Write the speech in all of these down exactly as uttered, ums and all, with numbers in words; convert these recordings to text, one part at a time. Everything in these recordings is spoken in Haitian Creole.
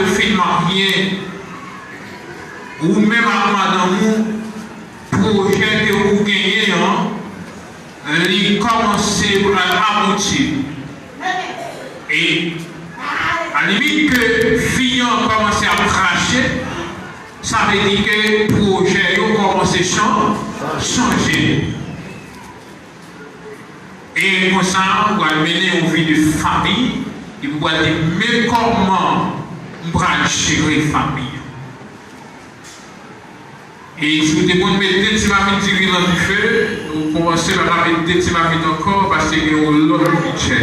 Ou fin marye, ou menm ak madanm ou, pwojè ke ou genyen an, li kòmanse pral abouti. E alimit ke fi an kòmanse ap krache, sa vle di ke pwojè yo kòmanse chan-, chanje. E konsa, ou pral mennen yon vi de fanmi, epi ou pral di, men kòman m pral jere fanmi an. E si w te konn met de ti mamit diri nan dife, ou kòmanse pa ka met de ti mamit ankò, paske gen yon lòt bidjè.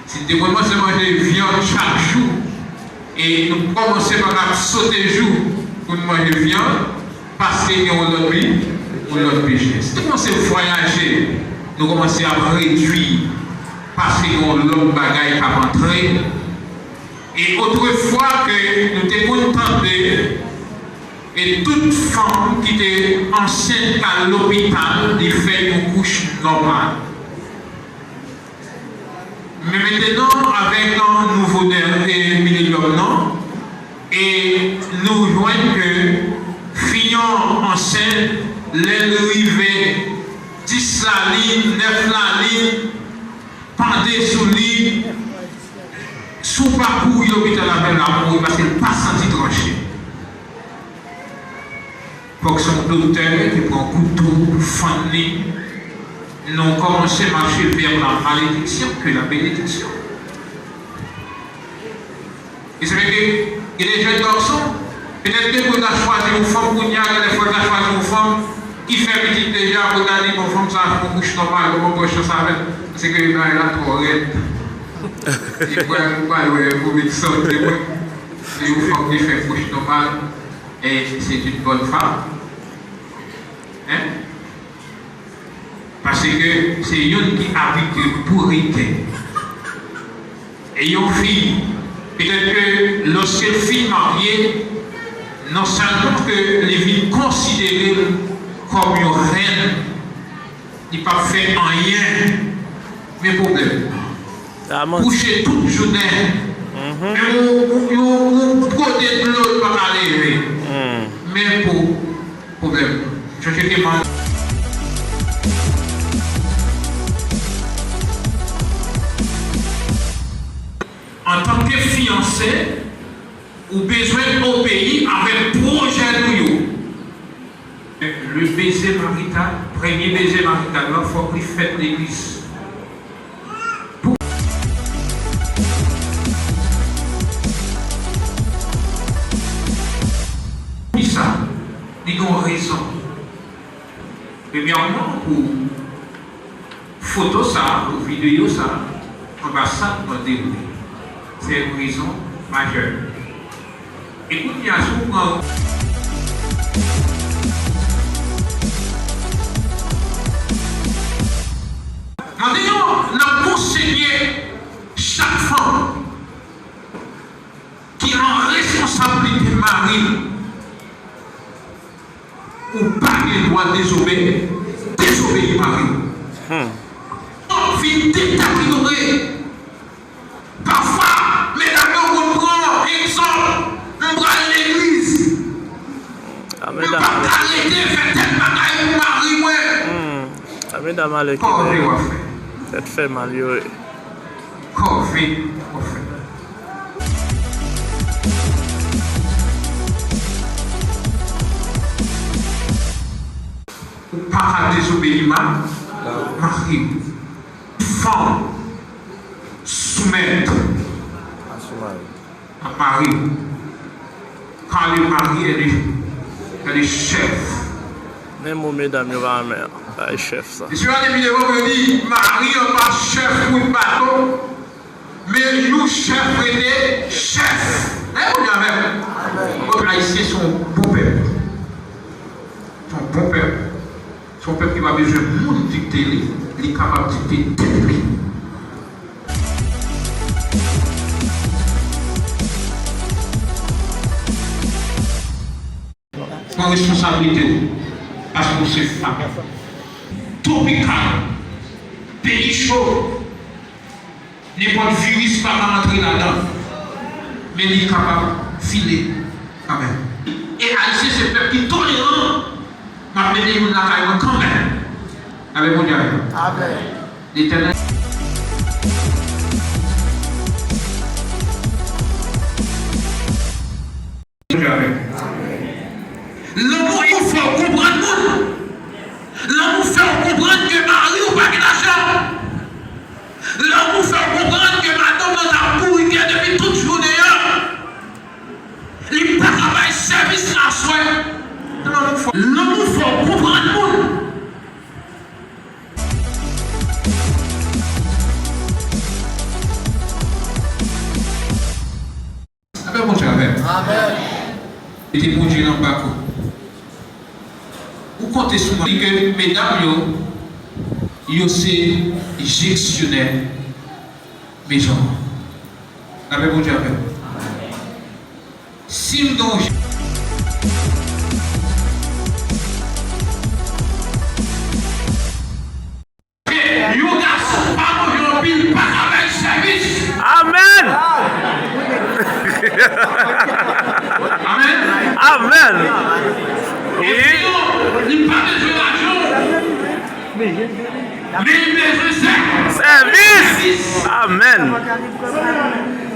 Si n te konn kòmanse manje vyann chak jou, e nou kòmanse pa n ap sote jou pou n manje vyann, paske gen yon lòt bi-, yon lòt bidjè. Si n te kòmanse vwayaje, nou kòmanse ap redui, paske gen yon lòt bagay k ap antre. E otrefwa ke nou te konn tande, e tout fanm ki te ansent k al lopital, li fè yon kouch nòmal. Men mentenan, avèk nouvo dè-, e, milenyòm nan, e nou jwenn ke fi an ansent, lè l rive dis lalin, nèf lalin, pande sou li, si w pa kouri lopital avè l, l ap mouri paske l pa santi tranche. Fòk se yon doktè ki pran kouto pou fann li. Nou kòmanse mache vè la malediksyon ke la benediksyon. E se vre ke gen de jèn gason, petèt ke pou l ta chwazi yon fanm kounye a, gen de fwa l ta chwazi yon fanm ki fè pitit deja, pou l ta di, bon, fanm sa a fè yon kouch nòmal, bon, mwen pran chans avè l. Paske bagay la twò rèd. E pral, ou pral wè, pou met sante mwen. Se yon fanm ki fè kouch nòmal. Et c'est une bonne femme. Hein? Paske se youn ki abite pou rete. E yon fi, petèt ke lòske l fin marye, non sèlman ke li vin konsidere l kòm yon rèn, li p ap fè anyen. Men pwoblèm. Kouche tout jounen. Mhm. Men yon, yon, yon, yon kote dlo li pa ka leve. Hmm. Men pou pwoblèm. Chèche ke man- Antanke fiyanse, ou bezwen obeyi avèk pwojè nou yo. Le beze marital, premye beze marital la, fòk li fèt legliz. Poukisa? Li gen yon rezon. Premyèman, pou foto sa a, pou videyo sa a, anbasad mande wi. Se yon rezon majè. E kounye a, si w pran. Mande yo, n ap konseye chak fanm ki an responsablite mari l. Ou pa gen dwa dezobe-, dezobeyi mari w. Hmm. Vin deteryore. Pafwa, medam yo konn pran egzanp, m pral legliz. Ah, men medam, pa ka rete fè tèl bagay pou mari mwen. Hmm. Ah, medam ale kòve w ap fè. Tèt fè mal yo ye. Kòve w ap fè. Ou pa ka dezobeyi ma-, mari w. Fanm soumèt. A sou mari. A mari w. Car le mari est le, est le chef. Menm mo medam yo pa renmen an, bay chèf sa. Mesye a depi devan mwen di, mari an pa chèf bout bato, men yon chèf rete chèf. Lè ou di avè m, pèp ayisyen se yon bon pèp. Se yon bon pèp. Se yon pèp ki pa bezwen moun dikte li, li kapab dikte tèt li. Pran responsablite w, paske w se fanm. Twopikal, peyi cho, nenpòt viris pa ka antre ladan. Men li kapab file. Amèn. E Ayisyen se pèp ki toleran. M ap mete youn lakay mwen kanmenm. Amèn, Bondye avè nou. Amèn. Letènèl. Bondye avè nou. Lanmou fè w konprann moun. Lanmou fè w konprann ke mari w pa gen lajan. Lanmou fè w konprann ke madanm nan t ap bourike depi tout jounen an. Li pa ka bay sèvis aswè. Lanmou fè, lanmou fè w konprann moun. Apre Bondye avè m. Amèn. Mete Bondye nan bak ou. Ou konte sou mwen. Di ke medam yo, yo se jeksyonè mezon an. Apre Bondye avè m. Si m gen yon Yon gason pa manje anpil, pa ka bay sèvis. Amèn. Amèn. Amèn. Wi. Li pa bezwen lajan. Men li bezwen sè-, sèvis. Sèvis. Amèn.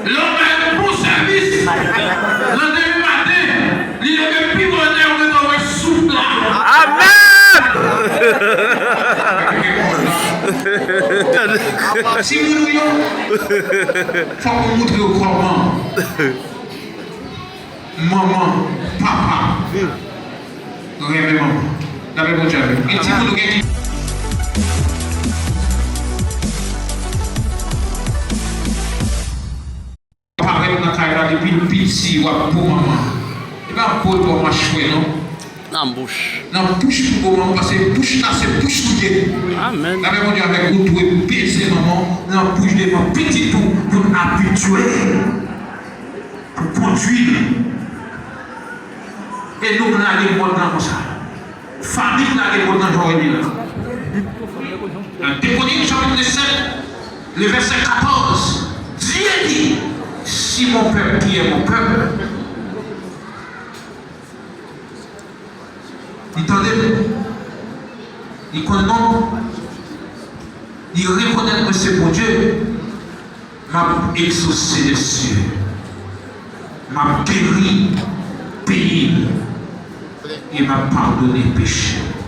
Lè w bay bon sèvis, nan demen maten, li leve pi bonè, ou gentan wè soup la. Amèn! Timoun ou yo, fòk ou montre yo kòman manman, papa renmen manman. Lapè Bondye avè w. Gen timoun ou gen ki parèt nan kay la depi l piti, w ap bo manman. E pa bo l bò machwè non. Nan bouch. Nan bouch pou bo manman, paske bouch la se bouch ou ye. Amèn. Lapè Bondye avè w, ou dwe beze manman w nan bouch devan pitit ou pou l abitye pou kondwi li. E nou k lage mòd lan konsa. Fanmi k lage mòd lan jan w wè li la. Nan de Korin chapit sèt, le vèsè katòz, Dye di, si mon pèp ki è mon pèp, li tande m, li konn non m, li rekonèt mwen se Bondye, m ap egzose lèsyè, m ap geri peyi l, e m ap padone peche.